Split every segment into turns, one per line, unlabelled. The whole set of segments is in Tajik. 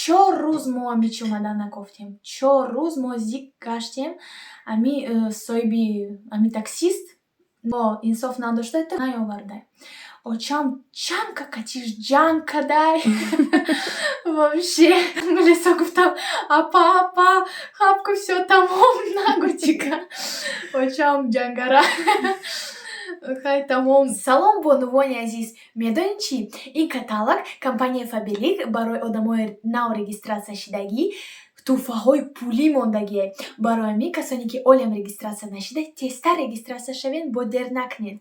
4 рӯз мо ами чемодан накофтем. 4 рӯз мо зик гаштем. Ами соҳиби ами таксист инсоф надошта, наёварда. Очам чанд ка катиш ҷанг кадай. Вообще, Мулесо гуфтам: «Апа, апа, хабку, всё, тамом, нагу дига». Очам ҷангара. Хай, тамом. Салом, бонувони азиз! Медонед чӣ? Ин каталог компанияи Фаберлик барои одамои нав регистрация шидагӣ тӯҳфаҳои пулӣ мондагие. Барои ҳамин касоне, ки олиам регистрация нашида, тезтар регистрация шавед, бо дер накунед.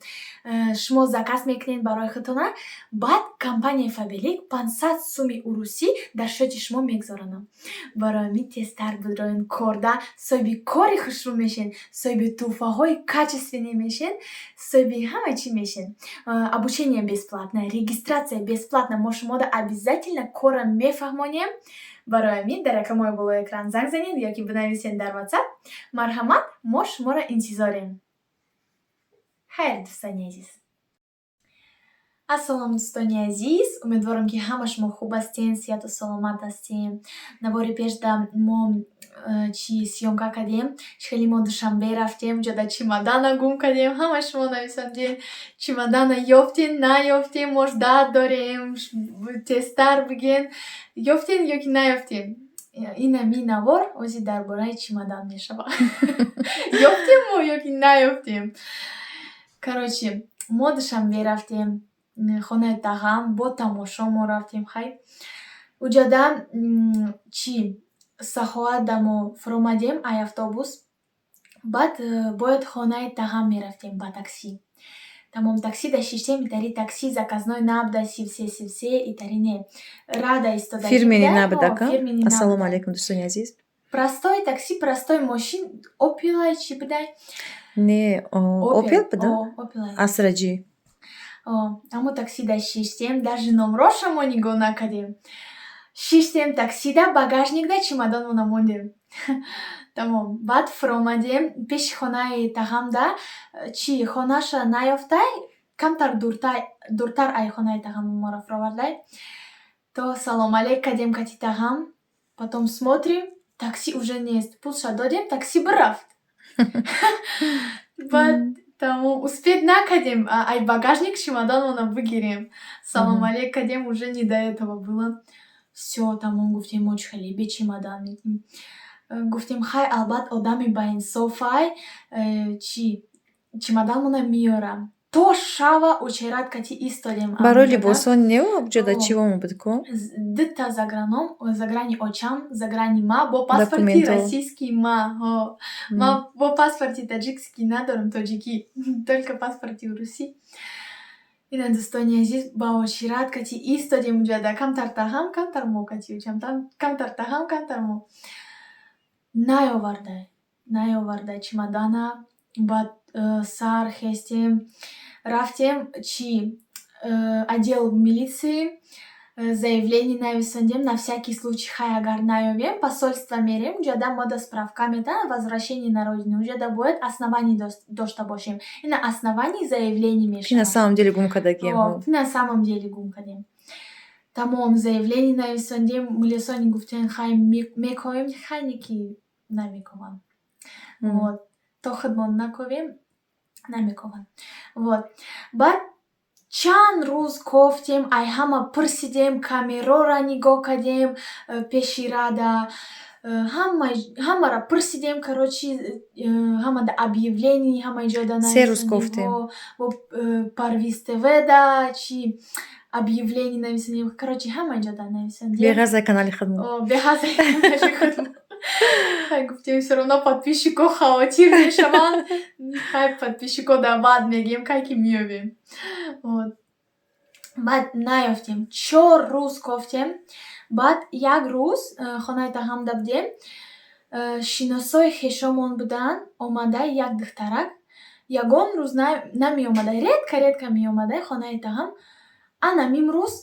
Шумо заказ мекунед барои худтона, баъд компанияи Фаберлик 500 суми урусӣ дар счёти шумо мегузоранад. Барои ҳамин тезтар бидроен корда, соҳиби кори хушрӯ мешен, соҳиби тӯҳфаҳои качественный мешен, соҳиби ҳама чӣ мешен. Обучение бесплатное, регистрация бесплатна. Мо шуморо обязательно корра мефаҳмонем. Барои ҳамин дар рақамҳои болои экран занг занед ё ки бинависед дар WhatsApp. Марҳамат, мо шуморо интизорем. Хайр, дӯстони азиз. Ассалом, дӯстони азиз! Умедворам, ки ҳама шумо хуб ҳастен, сиҳату саломат ҳастем. Навори пешда мо чӣ съёмка кардем, чӣ хеле мо Душанбе рафтем, ҷода чемодана гум кардем. Ҳама шумо нависондем: чемодана ёфтем, наёфтем, мо ждать дорем, тезтар бигӯен, ёфтем ё ки наёфтем. Ин ҳамин навор ози дар бораи чемодан мешавад. Ёфтем мо ё ки наёфтем? Короче, мо Душанбе рафтем, хонаи тағам, бо тамошо мо рафтем. Хай, уҷада чӣ сахоат мо фуромадем ай автобус, баъд бояд хонаи тағам мерафтем ба таксӣ. Тамом, таксида шиштем, итари такси заказной набуда, сивсе, сивсе, итари не. Рада истода.
Фирменный набуда. Ассалому алайкум, дӯстони азиз.
Простой такси, простой мошин, Опелай чӣ будай?
Не, Опел буда? Астра Ҷи.
Ҳамо таксида шиштем, даже номроша мо нигоҳ накардем. Шиштем таксида, багажникда чемодонмона мондем. Тамом, баъд фуромадем пеши хонаи тағамда, чӣ хонаша наёфтай, камтар дуртар ай хонаи тағам моро фуровардай. То салом алейк кардем кати тағам, потом смотрим, такси уже нест. Пулша додем, такси бирафт. Баъд тамом, успеть накардем ай багажник чемодонмона бигирем. Салом алейк кардем, уже не до этого было. Всё, тамом, гуфтем, мо чӣ хеле бе чемодан метем. Гуфтем, хай, албат одами баинсофай, чӣ чемоданмона меёрам. То шава очередь кати истодем.
Барои либосҳо не, ҷода чӣ во буд ку?
Дута заграном, заграни очам, заграни ма, бо паспорти российский ма. Ма бо паспорти таҷикский надорам, тоҷикӣ, только паспорти русӣ. Ина, дӯстони азиз, ба очередь кати истодем уҷада, камтар тағам, камтар мо кати учам, камтар тағам, камтар мо. Наёвардай, наёвардай чемодана. Баъд сар хестем, рафтем чӣ отдел милиции, заявление нависондем на всякий случай. Хай, агар наёбем, посольство мерем, уҷада мода справка медиҳанд, возвращение на родину. Уҷада бояд основание дошта бошем. Ина основание заявление мешавад.
На самом деле гум кардагием.
На самом деле гум кардем. Тамом, заявление нависондем, милисони гуфтем, хай, мекоем, хай, не ки намекованд. Вот. То худмон наковем, намекованд. Вот. Баъд чанд рӯз кофтем, ай ҳама пурсидем, камерора нигоҳ кардем, пеши рада, ҳамаро пурсидем, короче, ҳамада объявление ҳамаи ҷода.
3 рӯз кофтем.
Парвиз ТВда чӣ объявление нависондем, короче, ҳамаи ҷода нависондем.
Беғазай канали худмон.
Беғазай канали худмон. Хай, гуфтем, всё равно подписчико хавотир мешаванд. Хай, подписчико да баъд мегӯем, кай ки меёбем. Вот. Баъд наёфтем. 4 рӯз кофтем. Баъд як рӯз хонаи тағамда будем. Шиносои хешомон буданд, омада як духтарак. Ягон рӯз намеомада, редко, редко меомада хонаи тағам. Ана имрӯз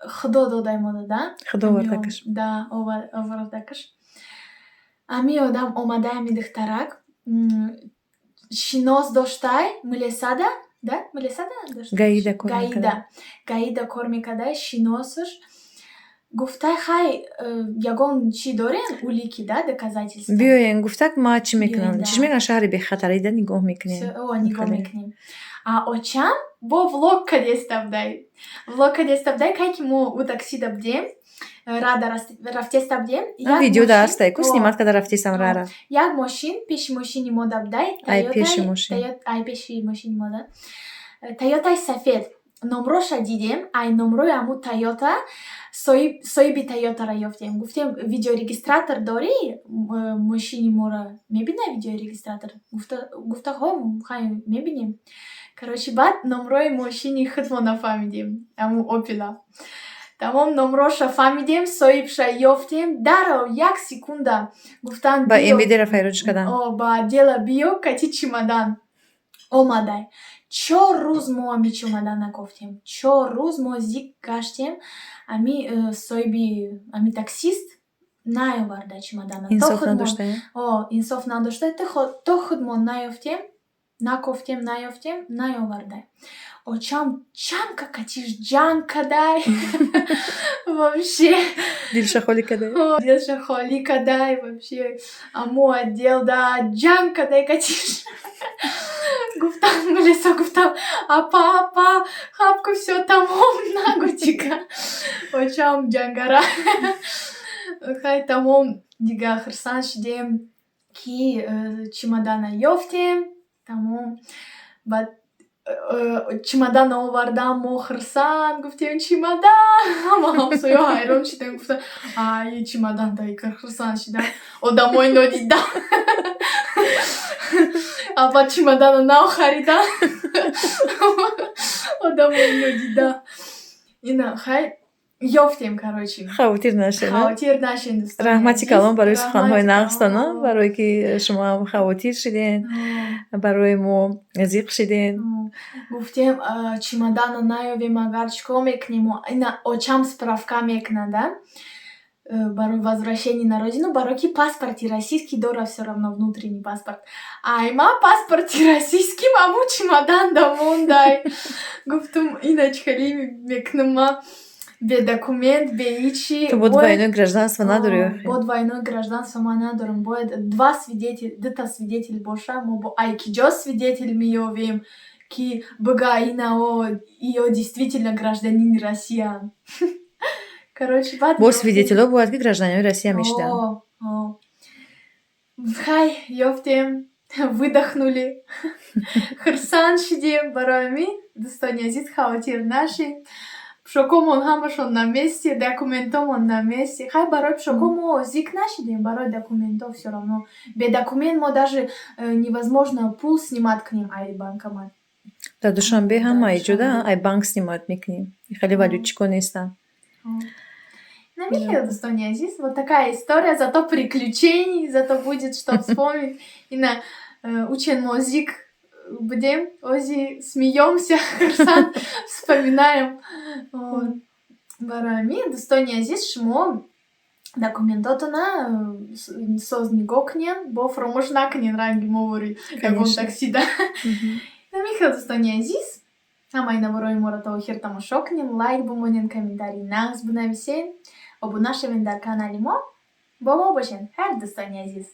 Худо додай мо да.
Худо овардакаш.
Да, овардакаш. Ҳамин одам омада, ҳамин духтарак шинос доштай милесада, да, милесада.
ГАИда кор.
ГАИда, ГАИда кор мекардай шиносаш. Гуфтай, хай, ягон чӣ дорем, улики да, доказательства.
Биёен, гуфтак, ма чӣ мекунам?
Биёен, да.
Чӣ мегӯянд, шаҳри бехатарида нигоҳ мекунем.
О, нигоҳ мекунем. А очам бо влог кадестабдай. Влог кадестабдай, кай ки мо ӯ таксида будем, рада рафтеста будем.
Видео да ҳастай ку, снимать карда рафтесам рара.
Як мошин пеши мошини мо да будай.
Ай пеши мошин.
Ай пеши мошини мо да. Тойотаи сафед. Номроша дидем, ай номрои ҳамун Тойота соҳиби Тойотаро ёфтем. Гуфтем, видеорегистратор дорӣ, мошини моро мебина видеорегистратор? Гуфта, ҳо, хай, мебинем. Короче, баъд номрои мошини худмо нафаҳмидем, ҳамун Опела. Тамом, номроша фаҳмидем, соҳибша ёфтем. Дарав як секунда гуфтанд.
Ба МВД-ра файродш карданд.
О, ба отдела биё, кати чемодан. Омадай. 4 рӯз мо ами чемодан накофтем. 4 рӯз мо зик гаштем. Ами соҳиби ами таксист наоварда чемодана.
Инсоф надоштая?
О, инсоф надошта. То худмон наёфтем, накофтем, наёфтем, наовардай. Очам чанка катиш ҷанг кадай. Вообще.
Дилша холӣ кадай?
Дилша холӣ кадай вообще. Аму отдел да ҷанг кадай катиш. Гуфтам, Мелиса гуфтам, апа, апа, хапку, всё тамом, нагу дига. Очам ҷангара. Хай, тамом, дига хурсанд шудем, ки чемодана ёфтем. Тамом. Баъд чемодана овардам, мо хурсанд гуфтем, чемодан. Ҳама ҳамсояҳо ҳайрон шуданд, гуфтанд, ай чемодан да хурсанд шуданд. Одамои нодида. Аввал чемодана нав харидан. Одамои нодида. Ина хай, ёфтем, короче.
Хавотир нашед.
Хавотир нашед, дӯстони.
Раҳмати калон барои суханҳои нағзтона, барое ки шумоам хавотир шиден, барои мо зиқ шиден.
Гуфтем, чемодана наёвем агар, чӣ кор мекунем? Ина очам справка мекунада барои возвращение на родину, барое ки паспорти российский дора, всё равно внутренний паспорт. Ай ма паспорти российским аму чемоданда мондай. Гуфтум, ина чӣ хеле мекунам ма бе документ, бе ҳичи.
Ту бо двойное гражданство надорӣ охи?
Бо двойное гражданство ман надорам. Бояд два свидетель, дута свидетель боша. Мо бо ай киҷо свидетель меёвем, ки бигӯ, ина ё действительно гражданини Россиянд? Короче, баъд
Бо свидетелҳо бояд ки гражданинои Россия мешуданд.
Хай, ёфтем, выдохнули, хурсанд шудем. Барои ҳамин, дӯстони азиз, хавотир нашед. Пӯшокҳомон ҳамашон на месте, документҳомон на месте. Хай, барои пӯшокҳо мо зик нашидем, барои документҳо всё равно. Бе документ мо даже невозможно пул снимать кунем ай банкомат.
Дар Душанбе ҳама иҷода ай банк снимать мекунем. Хеле валютчико нестанд.
Намехел, дӯстони азиз, вот такая история, зато приключений, зато будет что вспомнить. Ина учен мо зик будем, ози смеёмся, хурсанд вспоминаем. Барои ҳамин, дӯстони азиз, шумо документотона соз нигоҳ кунед, бо фаромӯш накунед, ранги мо вори ягон таксида. Намехел, дӯстони азиз, ҳамаи наворои моро то охир тамошо кунед, лайк бимонед, комментарий нағз бинависед, обуна шавед дар канали мо, бо мо бошед. Хайр, дӯстони азиз.